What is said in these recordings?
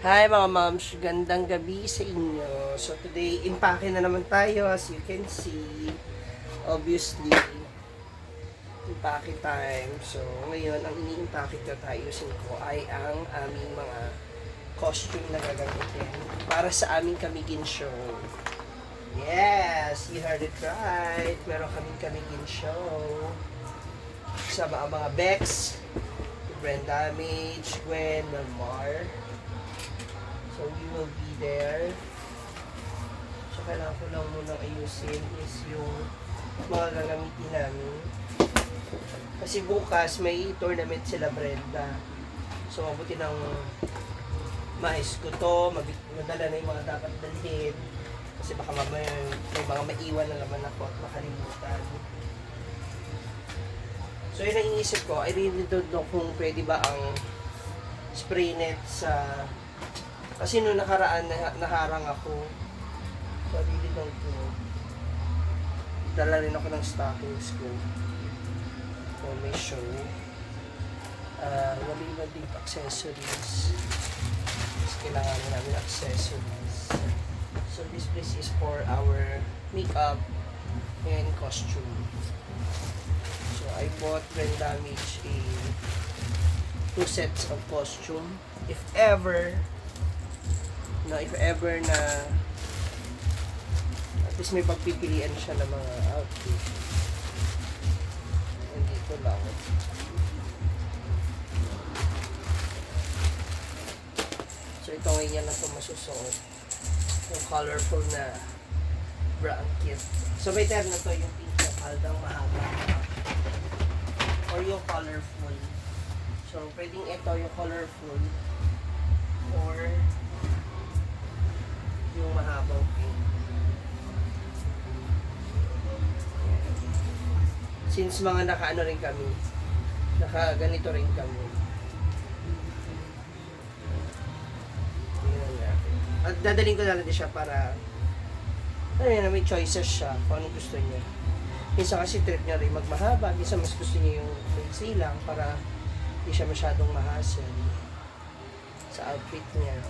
Hi mga moms, gandang gabi sa inyo. So today, impake na naman tayo as you can see. Obviously, impake time. So ngayon, ang ini-impake ko ayusin ko ay ang aming mga costume na gagamitin para sa aming Kamigin show. Yes, you heard it right. Meron kaming Kamigin show. Sa mga Bex, Brenda Damage, Gwen, Mar. So, we will be there. So, kailangan ko lang munang ayusin is yung mga gagamitin namin. Kasi bukas may tournament sila Brenda. So, mabuti ng mais ko to, madala na yung mga dapat dalhin. Kasi baka mamaya may mga maiwan na naman ako at makalimutan. So, yun ang iniisip ko. I really don't know kung pwede ba ang spray net sa... Kasi nung nakaraan, naharang ako. So, I really don't know. Dala rin ako ng stockings ko. So, may show. Wala ding accessories. Mas kailangan namin accessories. So, this place is for our makeup and costume. So, I bought Brand Damage two sets of costume. If ever na at least may pagpipilian siya ng mga outfit. Nandito lang. So ito ngayon na ito masusuot. Yung colorful na blanket. So may term na to yung pink na paldang mahaba. Or yung colorful. So pwedeng ito yung colorful. Or yung mahabang pink. Since mga naka-ano rin kami, naka-ganito rin kami. Tingnan natin. At dadaling ko na lang din siya para ano yan, may choices siya kung anong gusto niya. Minsan kasi trip niya rin magmahaba, minsan mas gusto niya yung maiksi lang para hindi siya masyadong mahasel sa outfit niya.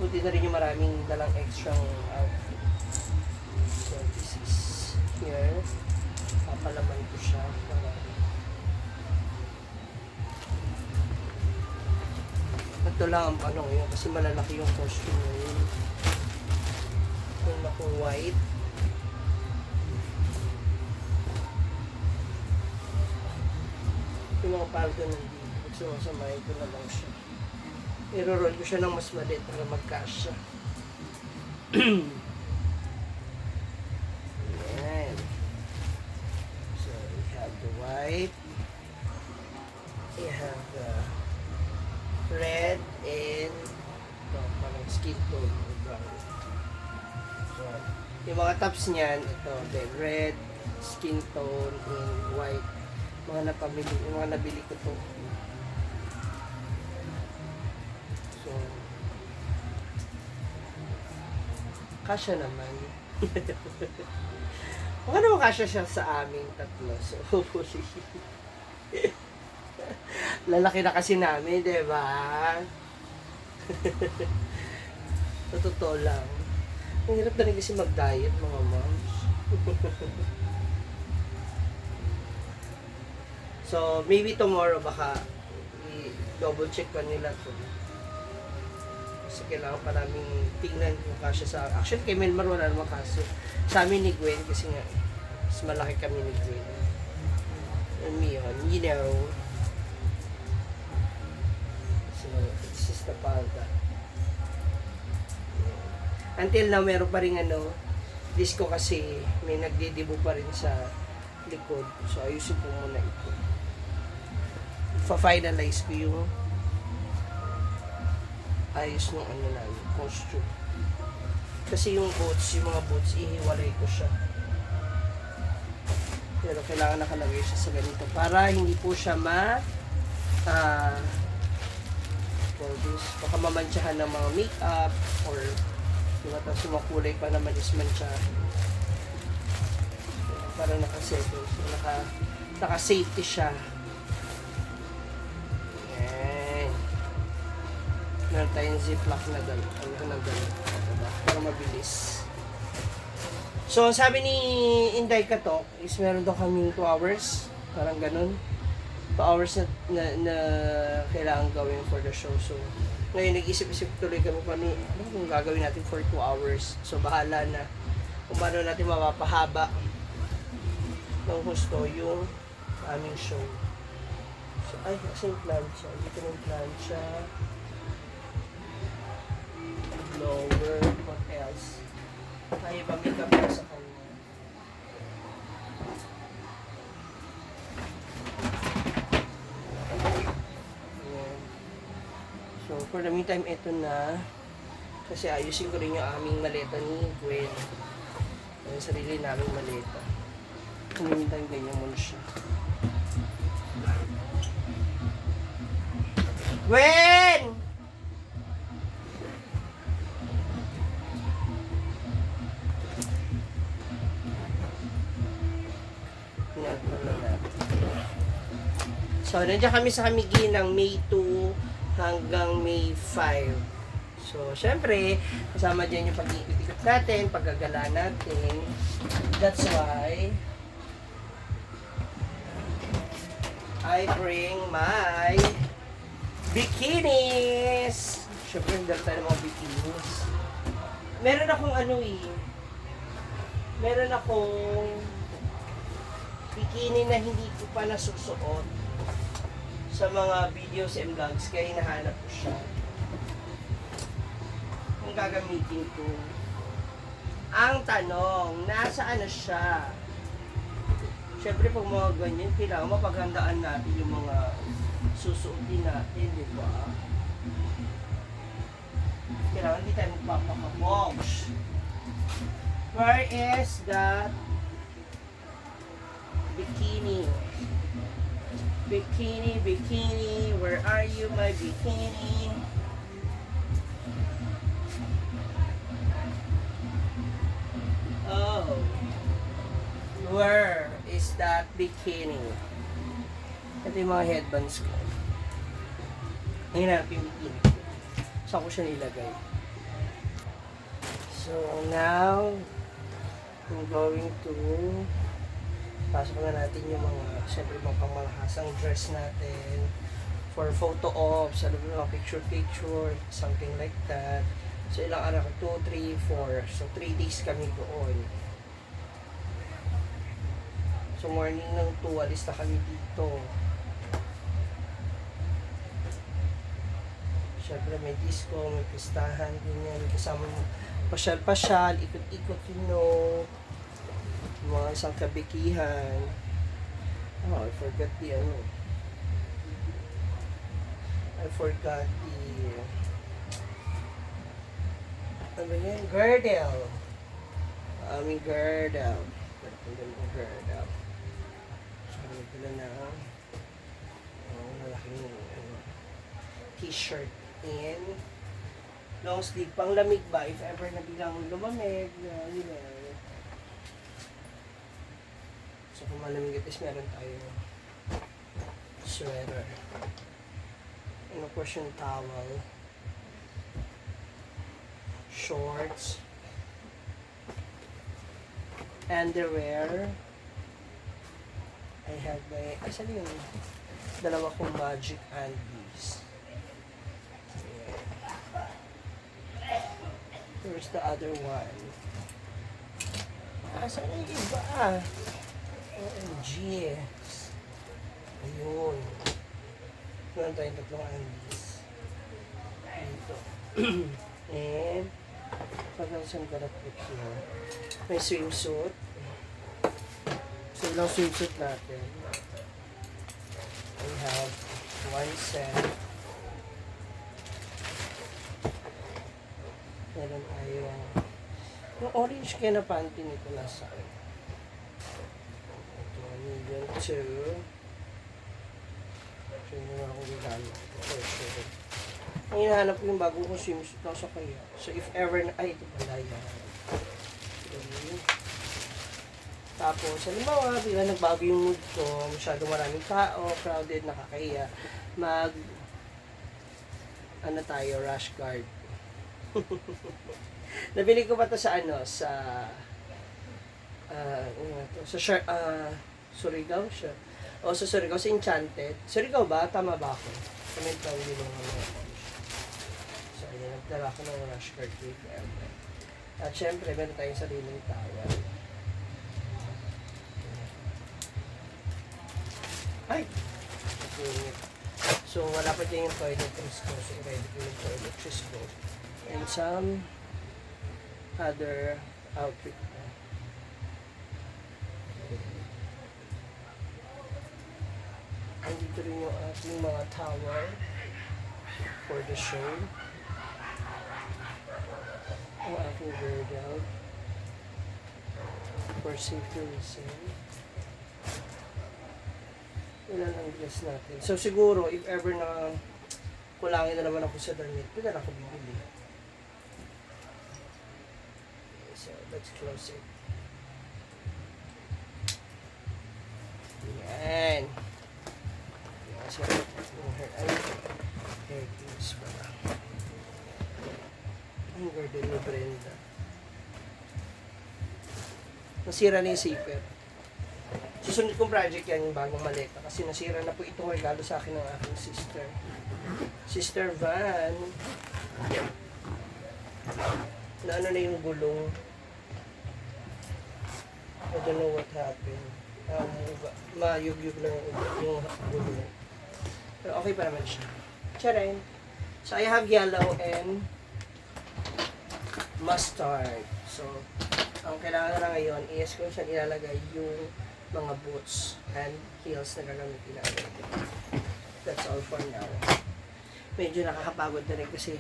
Puti na rin yung maraming dalang extra outfit. So, this is here. Papalaman ko siya. Ito lang ang ano yun, kasi malalaki yung costume yun. Yung ako white. Yung mga paldo nandito. So, samahin ko na lang siya. I-roll ko siya ng mas maliit para magkasya. Ayan. So, we have the white. We have the red and parang skin tone or brown. So, yung mga tops niyan, ito, the red, skin tone, and white. Yung mga nabili ko to. So, kasya naman. Baka naman kasya siya sa aming tatlo. So, hopefully. Lalaki na kasi namin, diba? Sa totoo lang. Ang hirap na rin kasi mag-diet, mga moms. So, maybe tomorrow baka i-double check pa nila to. Kasi kailangan pa namin tingnan yung kasya sa... Actually, kay Melmar wala naman kaso. Sa amin ni Gwen, kasi nga, mas malaki kami ni Gwen. And me yun, you know. So, this is the palda. Until now, meron pa rin disco kasi may nagdidibo pa rin sa likod. So, ayusin ko muna ito. Pa-finalize ko yung ayos ng costume. Kasi yung mga boots, ihiwalay ko siya. Pero kailangan nakalagay siya sa ganito para hindi po siya baka mamantsahan ng mga makeup or diba, tapos yung kulay pa naman is mantsa. Para naka-settle. So, naka-safety siya. Yan. tayong ziplock na gano'n. Diba? Para mabilis. So, sabi ni Inday Katok is meron daw kaming 2 hours. Parang ganun. 2 hours na kailangan gawin for the show. So, ngayon nag-isip-isip tuloy kami kung gagawin natin for 2 hours. So, bahala na kung paano natin mapapahaba ng gusto yung aming show. So, ay, kasi yung plancha. Dito yung plancha. Blower. What else? Ay, pang-makeup na sa kanya. Ayan. So, for the meantime, ito na. Kasi ayusin ko rin yung aming maleta ni Gwen. Yung sarili naming maleta. For the meantime, ganyan muna siya. Gwen! So, nandiyan kami sa Camiguin ng May 2 hanggang May 5. So, syempre, kasama dyan yung pag-iikot-ikot natin, paggagala natin. That's why I bring my bikinis. Syempre, hindi tayo ng mga bikinis. Meron akong meron akong bikini na hindi ko pa nasusuot sa mga videos and vlogs, kaya hinahanap ko siya. Kung gagamitin ko. Ang tanong, nasaan na siya? Siyempre, pag mga ganyan, kailangan mapaghandaan natin yung mga susuotin natin, di ba? Kailangan hindi tayo magpapakabogs. Where is that bikini? Bikini, bikini, where are you, my bikini? Oh, where is that bikini? Ito yung mga headbands ko. Hinanap yung bikini ko. Saan ko siya nilagay? So now, I'm going to pasok na natin yung mga, siyempre mga pangmalahasang dress natin for photo ops, ano ba, picture, something like that. So, ilang araw ko? 2, 3, 4. So, 3 days kami doon. So, morning ng 2, alis na kami dito. Siyempre, may disco, may pistahan, ganyan. Kasama pasyal-pasyal, ikot-ikot, mga isang kabikihan. Oh, I forgot the ano yan? Girdle. Aming girdle. Girdle. So, nagpila na malaking t-shirt in long sleeve. Pang lamig ba? If ever na bilang lumamig, so, kung malamig at least meron tayo sweater. And of course, yung towel. Shorts. Underwear. I have my, asan yung dalawa kong magic undies. Yeah. Where's the other one? Asan yung iba? OMG. Ayun. Meron tayong tatlong undies. Dito. And, pag-asan ko na put here. May swimsuit. So, ilang swimsuit natin. We have one set. Meron tayong yung orange kaya na panty nito nasa ito, medium 2. So, yun na akong gigamit. For sure. Ang hinahanap ko yung bagong kong swimsuit na sa kaya. So, if ever na, ay, ito pala yan. Okay. Tapos, halimbawa, bila nagbago yung mood ko, masyado maraming tao, crowded, nakakahiya, ano tayo, rash guard. Nabili ko pa to sa ano, sa Surigao siya. O sa Surigao, sa Enchanted. Surigao ba? Tama ba ako? Comment lang din ng mga so, ayun, nagdala ko ng rash guard kay Emma. At syempre, meron tayong sariling towel. Ay! Okay. So, wala pa din yung toiletries ko. So, ready ko yung toiletries ko. And some other outfit na. Andito rin yung ating mga towel for the show. Ang aking girdle for safety reason. Ilan ang dress natin. So siguro, if ever na kulangin na naman ako sa damit, pwede na ako bibili. Okay, so let's close it. Yan. So, yung hair keys pala. Ang garden ni Brenda. Nasira na yung zipper. Susunod kong project yan, yung bagong maleta. Kasi nasira na po itong regalo sa akin ng aking sister. Sister Van. Na ano na yung gulong. I don't know what happened. Mayug-yug lang yung gulong. Pero okay pa naman siya. Charin. So I have yellow and mustard. So, ang kailangan na ngayon is kung saan ilalagay yung mga boots and heels na gagamitin natin. That's all for now. Medyo nakakapagod na rin kasi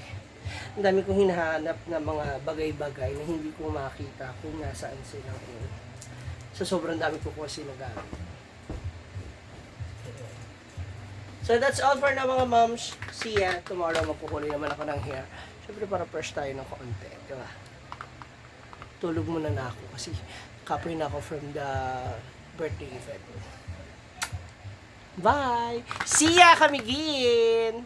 ang dami kong hinahanap na mga bagay-bagay na hindi ko makita kung nasaan sila. So, sobrang dami ko kasi nagamit. So, that's all for now mga moms. See ya. Tomorrow magkukulay naman ako ng hair. Siyempre para fresh tayo ng konti. Diba? Tulog muna na ako kasi kapoy na ako from the birthday event. Bye! See ya, Kamigin!